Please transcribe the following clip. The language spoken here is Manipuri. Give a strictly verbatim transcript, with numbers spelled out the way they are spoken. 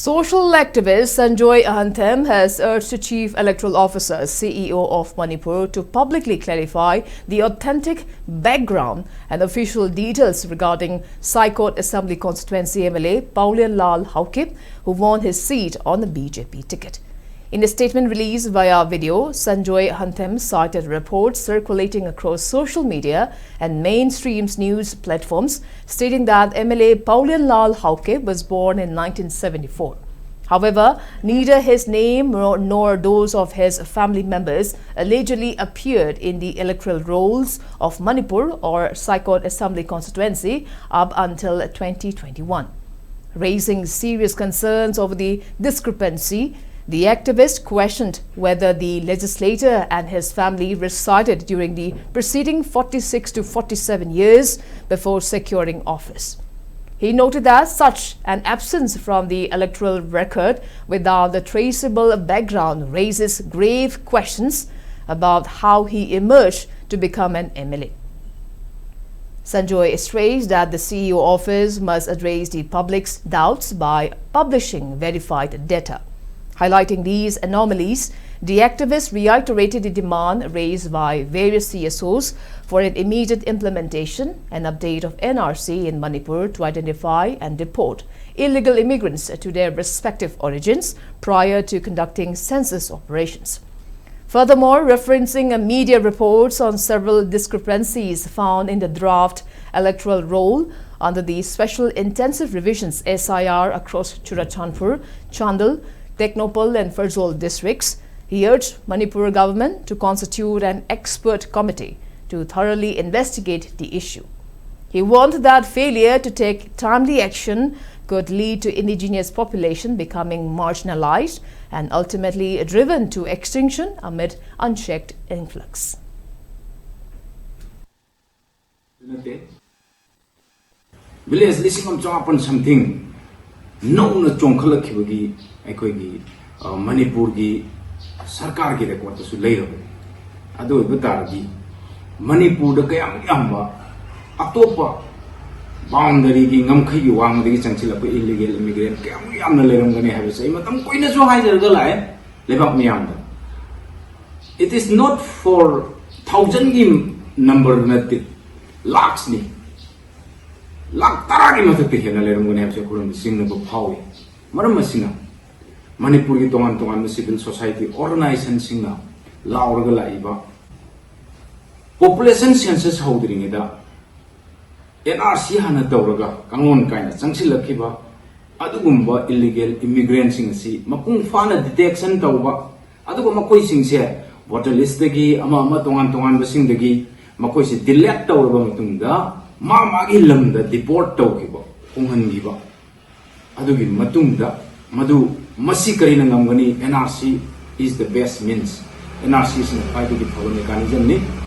Social activist Sanjoy Ahanthem has urged the Chief Electoral Officer, C E O of Manipur, to publicly clarify the authentic background and official details regarding Saikot Assembly Constituency M L A Paolienlal Haokip, who won his seat on the B J P ticket. In a statement released via video, Sanjoy Ahanthem cited reports circulating across social media and mainstream news platforms stating that M L A Paolienlal Haokip was born in nineteen seventy-four. However, neither his name nor, nor those of his family members allegedly appeared in the electoral rolls of Manipur or Saikot Assembly Constituency up until twenty twenty-one. Raising serious concerns over the discrepancy, the activist questioned whether the legislator and his family resided during the preceding forty-six to forty-seven years before securing office. He noted that such an absence from the electoral record without the traceable background raises grave questions about how he emerged to become an M L A. Sanjoy stressed that the C E O office must address the public's doubts by publishing verified data. Highlighting these anomalies, the activist reiterated the demand raised by various C S Os for an immediate implementation and update of N R C in Manipur to identify and deport illegal immigrants to their respective origins prior to conducting census operations. Furthermore, referencing media reports on several discrepancies found in the draft electoral roll under the Special Intensive Revisions S I R across Churachandpur, Chandel, Tengnoupal, and Pherzawl districts, he urged Manipur government to constitute an expert committee to thoroughly investigate the issue. He warned that failure to take timely action could lead to indigenous population becoming marginalized and ultimately driven to extinction amid unchecked influx. Village ꯂꯤꯁꯤꯡ ꯑꯃ ꯆꯃꯥꯄꯟ something ꯅꯧꯅ ꯆꯣꯡꯈꯠꯂꯛꯈꯤꯕꯒꯤ ꯑꯩꯈꯣꯏꯒꯤ, ꯑ, ꯃꯅꯤꯄꯨꯔꯒꯤ ꯁꯔꯀꯥꯔꯒꯤ ꯔꯦꯀꯣꯔꯠꯇꯁꯨ ꯂꯩꯔꯕꯅꯤ꯫ ꯑꯗꯨ ꯑꯣꯏꯕ ꯇꯥꯔꯗꯤ ꯃꯅꯤꯄꯨꯔꯗ ꯀꯌꯥꯃꯨꯛ ꯌꯥꯝꯕ ꯑꯇꯣꯞꯄ Boundary ꯒꯤ ꯉꯝꯈꯩꯒꯤ ꯋꯥꯡꯃꯗꯒꯤ ꯆꯪꯁꯤꯜꯂꯛꯄ illegal immigrant ꯀꯌꯥꯃꯨꯛ ꯌꯥꯝꯅ ꯂꯩꯔꯝꯒꯅꯤ ꯍꯥꯏꯕꯁꯦ ꯑꯩ ꯃꯇꯝ ꯀꯨꯏꯅꯁꯨ ꯍꯥꯏꯖꯔꯒ ꯂꯥꯛꯑꯦ ꯂꯩꯕꯥꯛ ꯃꯤꯌꯥꯝꯗ. It is not for thousand ꯒꯤ number ꯅꯠꯇꯦ, lakhs ꯅꯤ. ꯂꯥꯛ ꯇꯔꯥꯒꯤ ꯃꯊꯛꯇ ꯍꯦꯟꯅ ꯂꯩꯔꯝꯒꯅꯤ ꯍꯥꯏꯕꯁꯦ ꯑꯩꯈꯣꯏꯔꯣꯝꯗ ꯆꯤꯡꯅꯕ ꯐꯥꯎꯏ. ꯃꯔꯝ ꯑꯁꯤꯅ ꯃꯅꯤꯄꯨꯔꯒꯤ ꯇꯣꯉꯥꯟ ꯇꯣꯉꯥꯟꯕ civil society organization ꯁꯤꯡꯅ ꯂꯥꯎꯔꯒ ꯂꯥꯛꯏꯕ population census ꯍꯧꯗ꯭ꯔꯤꯉꯩꯗ NRC ꯍꯥꯟꯅ ꯇꯧꯔꯒ ꯀꯥꯡꯂꯣꯟ ꯀꯥꯏꯅ ꯆꯪꯁꯤꯜꯂꯛꯈꯤꯕ ꯑꯗꯨꯒꯨꯝꯕ illegal immigrant ꯁꯤꯡ ꯑꯁꯤ ꯃꯄꯨꯡ ꯐꯥꯅ detection ꯇꯧꯕ, ꯑꯗꯨꯒ ꯃꯈꯣꯏꯁꯤꯡꯁꯦ voter list ꯇꯒꯤ ꯑꯃ ꯑꯃ ꯇꯣꯉꯥꯟ ꯇꯣꯉꯥꯟꯕꯁꯤꯡꯗꯒꯤ ꯃꯈꯣꯏꯁꯦ delete ꯇꯧꯔꯕ ꯃꯇꯨꯡꯗ ꯃꯥ ꯃꯥꯒꯤ ꯂꯝꯗ deport ꯇꯧꯈꯤꯕ, ꯍꯣꯡꯍꯟꯈꯤꯕ, ꯑꯗꯨꯒꯤ ꯃꯇꯨꯡꯗ ꯃꯗꯨ ꯃꯁꯤ ꯀꯔꯤꯅ ꯉꯝꯒꯅꯤ? NRC is the best means. NRC ꯁꯤꯅ ꯈ꯭ꯋꯥꯏꯗꯒꯤ ꯐꯕ mechanism ꯅꯤ.